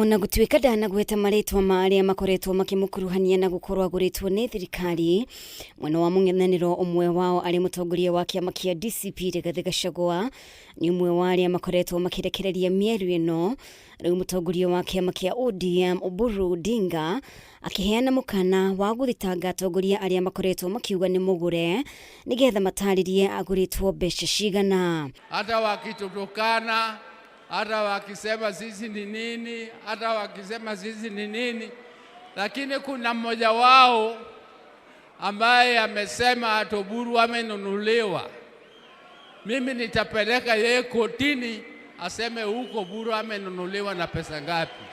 Ona gũtuĩka ndanagweta marĩtwa ma arĩa makoretwo makĩmũkuruhania na gũkorwo agũrĩtwo nĩ thirikari, mwena wa mũng'ethanĩro ũmwe wao arĩ mũtongoria wa kĩama kĩa DCP Rigathĩ Gachagua nĩ ũmwe wa arĩa makoretwo makĩrekereria mĩario ĩno. Rĩu mũtongoria wa kĩama kĩa ODM Oburu Odinga akĩheana mũkana wa gũthitanga atongoria arĩa makoretwo makiuga nĩ mũgũre nĩgetha matarĩrie agũrĩtwo mbeca cigana. Hata wakitutukana, hata wakisema sisi ni nini, hata wakisema sisi ni nini, lakini kuna mmoja wao ambaye amesema ati Oburu amenunuliwa. Mimi nitapeleka yeye kotini aseme huko Oburu amenunuliwa na pesa ngapi.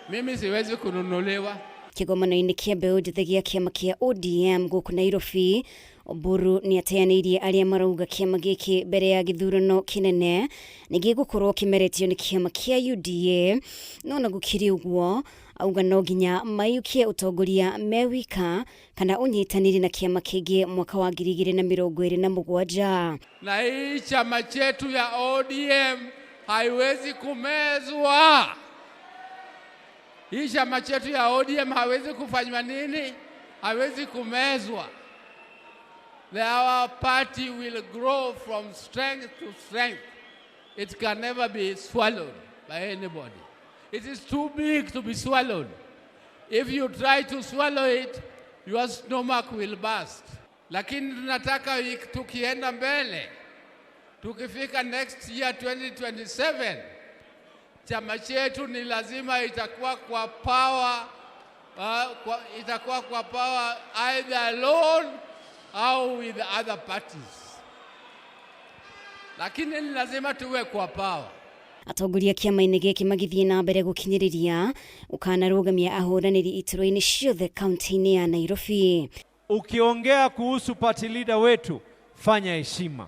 Mimi siwezi kununuliwa. Kĩgomano-inĩ kĩa mbeũ njĩthĩ gĩa kĩama kĩa ODM gũkũ Nairobi, Oburu nĩ ateanĩirie arĩa marauga kĩama gĩkĩ mbere ya gĩthurano kĩnene nĩ gĩgũkorwo kĩmeretio nĩ kĩama kĩa UDA, no na gũkĩrĩ ũguo auga no nginya maiyũkie ũtongoria me wika kana ũnyitanĩri na kĩama kĩngĩ mwaka wa 2027. Na hii chama chetu ya ODM haiwezi kumezwa. Hii chama chetu ya ODM haiwezi kufanywa nini? Haiwezi kumezwa. Our party will grow from strength to strength. It can never be swallowed by anybody. It is too big to be swallowed. If you try to swallow it, your stomach will burst. Lakini tunataka tukienda mbele, tukifika next year 2027, chama chetu ni lazima itakuwa kwa power, itakuwa kwa power either alone au with other parties. Lakini ni lazima tuwe kwa power. Atongoria kĩama-inĩ gĩkĩ magĩthiĩ na mbere gũkinyĩrĩria ũkanarũgamia ahũranĩri iturwa-inĩ ciothe kaunti-inĩ ya Nairobi. Ukiongea kuhusu party leader wetu, fanya heshima.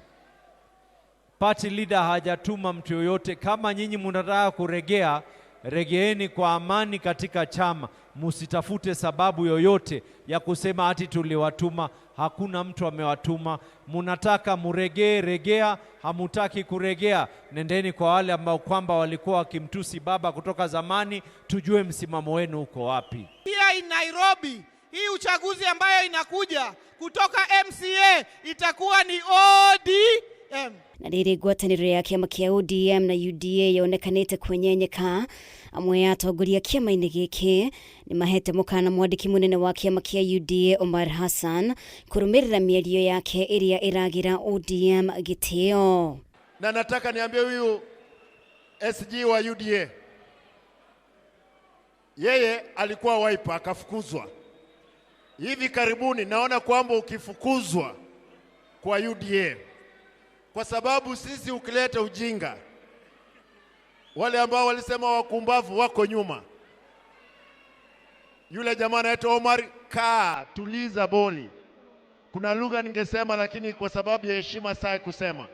Party leader hajatuma mtu yoyote. Kama nyinyi mnataka kuregea, regeeni kwa amani katika chama. Musitafute sababu yoyote ya kusema ati tuliwatuma. Hakuna mtu amewatuma. Munataka muregee, regea. Hamutaki kuregea, nendeni kwa wale ambao kwamba walikuwa wakimtusi baba kutoka zamani, tujue msimamo wenu uko wapi. Here in Nairobi, hii uchaguzi ambayo inakuja kutoka MCA itakuwa ni ODM. Na rĩrĩ ngwatanĩro ya kĩama kĩa ODM na UDA yonekanĩte kwenyenyeka, amwe ya atongoria kĩama-inĩ gĩkĩ nĩ mahete mũkana mwandĩki mũnene wa kĩama kĩa UDA Omar Hassan kũrũmĩrĩra mĩario yake ĩrĩa ĩragĩra ODM gĩtĩo. Na nataka niambie huyu SG wa UDA, yeye alikuwa Wiper akafukuzwa. Hivi karibuni naona kwamba ukifukuzwa kwa UDA, kwa sababu sisi ukileta ujinga, wale ambao walisema wakumbavu wako nyuma. Yule jamaa anaitwa Omar, kaa tuliza boli. Kuna lugha ningesema lakini kwa sababu ya heshima sasa kusema.